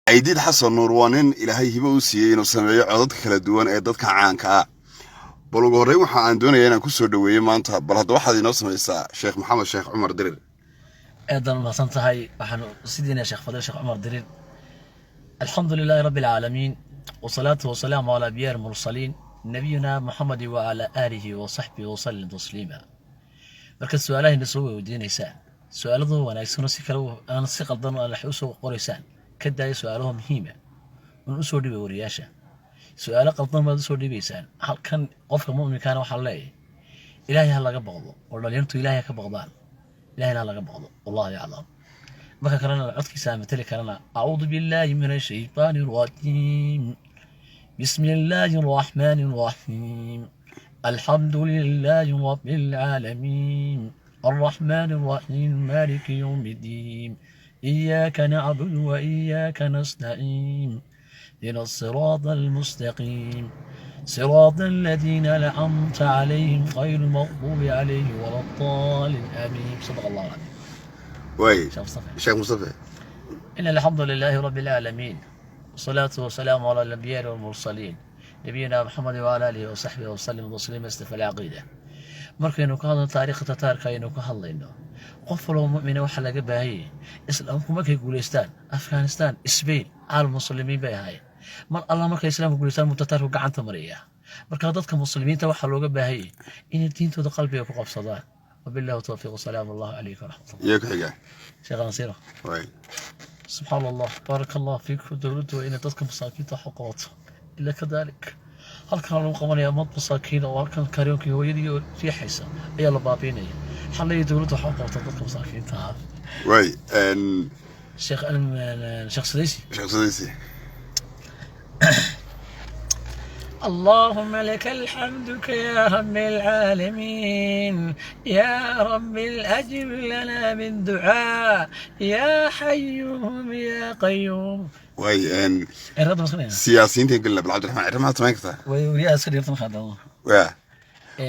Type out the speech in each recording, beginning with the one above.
Caydiid Xasan Nuur waa nin Ilaahay hibo u siiyey inuu sameeyo codadka kala duwan ee dadka caanka ah. Bal ugu horreyn waxa aan doonaya inaan ku soo dhoweeyo maanta, bal hadda waxaad inoo samaysaa Sheekh Maxamed Sheekh Cumar Dirir. Aad baan umahadsan tahay. Waxaan sidiina Sheekh Fadil Sheekh Cumar Dirir. Alxamdu lilaahi rabbi alcaalamiin, wasalaatu wasalaamu calaa anbiyaai almursaliin, nabiyina Muxamedi wacalaa aalihi wasaxbihi wasallim tasliima. Marka su-aalahayna soo weydiinaysaan, su-aaladu wanaagsanoo si kale aan si qaldan aan wax usoo qoraysaan ka daaya. Su-aalaho muhiima un usoo dhibay wariyaasha, su-aalo qaldan baad usoo dhibaysaan halkan. Qofka mu'minkaana waxaa leeyahay, Ilaahay ha laga baqdo oo dhalinyartu Ilaahay ha ka baqdaan, Ilahayna ha laga baqdo, wallahu yaclam. Marka kalena codkiisa aan mateli karana: acuudu billahi min ashaytaani alrajiim, bismi illaahi arraxmaani arraxiim, alxamdu lilaahi rabbi alcaalamiin, الرحمن الرحيم، مالك يوم الدين، إياك نعبد وإياك نستعين، اهدنا الصراط المستقيم، صراط الذين أنعمت عليهم غير المغضوب عليهم ولا الضالين، آمين. صدق الله العظيم. Waay. شيخ مصطفى. Sheekh Mustafe. إن الحمد لله رب العالمين، والصلاة والسلام على الأنبياء والمرسلين، نبينا محمد وعلى آله وصحبه وسلم تسليما. استفى العقيدة. Markaynu ka hadlno taariikhda Tataarka aynu ka hadlayno, qof walba mu'mina waxaa laga baahanyay, Islaamku markay guulaystaan Afghanistan, Spain, caalam muslimiin bay ahaayeen. Mar alla markay Islaamku guulaystaan muu Tataarku gacanta mariyaa. Marka dadka muslimiinta waxaa looga baahanyay inay diintooda qalbiga ku qabsadaan. Wabillahi tawfiiq, wasalaamu allahu calaykum waraxmat ullah. Iyo ku xiga. Sheekh Ansiiro. Waay. Subxaan allah, baaraka allah fiikum. Dowladdu waa inay dadka masaakiinta wax u qabato. Ila kadalik halkan lagu qabanaya ummad masaakiin oo halkan karyoonkii hooyadii oo riixaysa ayaa la baabiinaya. Waxaa leeyahay, dowladdu wax u qabata dadka masaakiinta ah. Waay. Sheekh Sheekh Sadaysi. Sheekh Sadaysi. اللهم لك الحمد يا رب العالمين، يا رب الأجب لنا بالدعاء، يا حيوم يا قيوم. Waay. الرد مسكين. Siyaasiyiinta gelina. Bal Cabdiraxmaan Cirre, maxaad samayn kartaa? ويا askari yartan khadamo.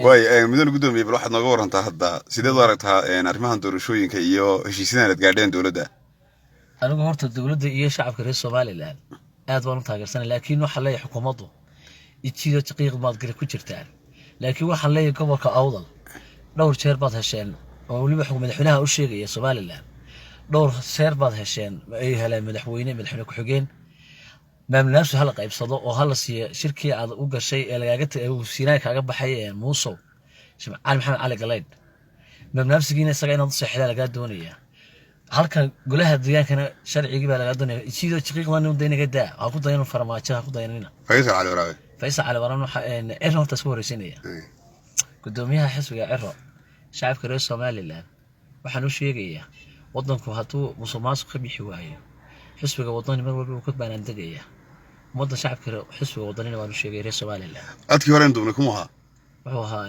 Waay, mudane guddoomiye, bal waxaad nooga warantaa hadda sideed u aragtaa arrimahan doorashooyinka iyo heshiisyadan aad gaadheen dowladda? Anigu horta dowladda iyo shacabka reer Somaliland aad baan u taageersanay, laakiin waxaa leeyahay xukuumaddu ijido jaqiiq baad gari ku jirtaan. Laakiin waxaan leeyahay gobolka Awdal dhowr jeer baad hesheen, oo weliba madaxweynaha u sheegaya Somaliland, dhowr jeer baad hesheen, ay heleen madaxweyne, madaxweyne ku-xigeen, maamulnaafsu hala qaybsado oo hala siiyo. Shirkii aad u gashay ee lagaaga siinaay kaaga baxay ee Muusow Cali Maxamed Cali Galaydh, maamulnaafsigiina isaga inaad u seexdaa lagaa doonayaa. Halka golaha deegaankana sharcigii baa lagaa doonaya. Sidoo jaqiiqdan u daynaga daa, ha ku dayanin Farmaajo, ha ku dayanina. Faysal Cali Waraabe. Faysal Cali Waraabe waxa Ciro horta isku horeysinaya, gudoomiyaha xisbiga Ciro. Shacabka reer Somaliland waxaan u sheegayaa, wadanku hadduu musuqmaasuq ka bixi waayo, xisbiga Wadani mar walba uu ka baanaandegayaa ummadda. Shacabka xisbiga Wadanina waan u sheegay reer Somaliland. Codkii horeen duubnay kuma ahaa? Wuxuu ahaa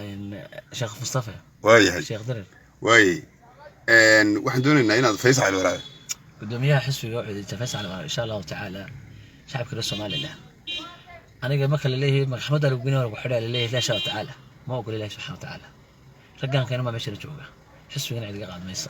Sheekh Mustafa. Waayahay. Sheekh Darir. Waayay, waxaan doonaynaa inaad Faysal Cali Waraabe. Gudoomiyaha xisbiga wuxuu Faysal Cali Waraabe, insha allahu tacaala shacabka reer Somaliland, aniga marka laleeyahay maxkamadda lagu geynaya, lagu xidhaa laleeyahay, insha allahu tacaala ma ogola. Ilahi subxana wa tacaala raggaan keena maa meesha la jooga, xisbigana cid iga qaad mayso.